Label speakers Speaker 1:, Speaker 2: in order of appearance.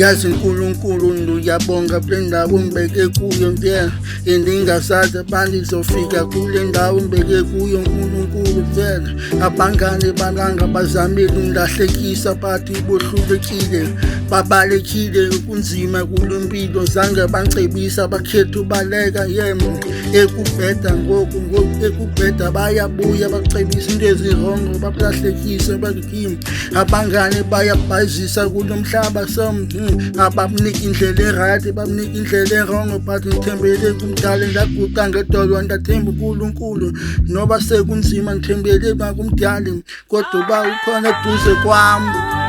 Speaker 1: Yazi uNkulunkulu nduyabonga kule ndawo ngibeke kuyo, yeah. Indingasazi bandizofika kule ndawo ngibeke kuyo uNkulunkulu vele. Abangane balanga bazamile ungilahlekisa, bathi bohlulekile, babalekile kunzima kule mpilo, zange bangicebisa, bakhetha ubaleka, yeah. Ekubheda ngoku ngoku ekubheda bayabuya bacebisa into ezi-wrong, babulahlekise bakukim. Abangane bayabhayizisa kulo mhlaba, so abamnika indlela e-right, bamnika indlela e-wrong, but ngithembele kumdali, ndaguqa ngedolo ndathemba uNkulunkulu, noba sekunzima ngithembele kumdali, kodwa uba ukhona eduze kwami.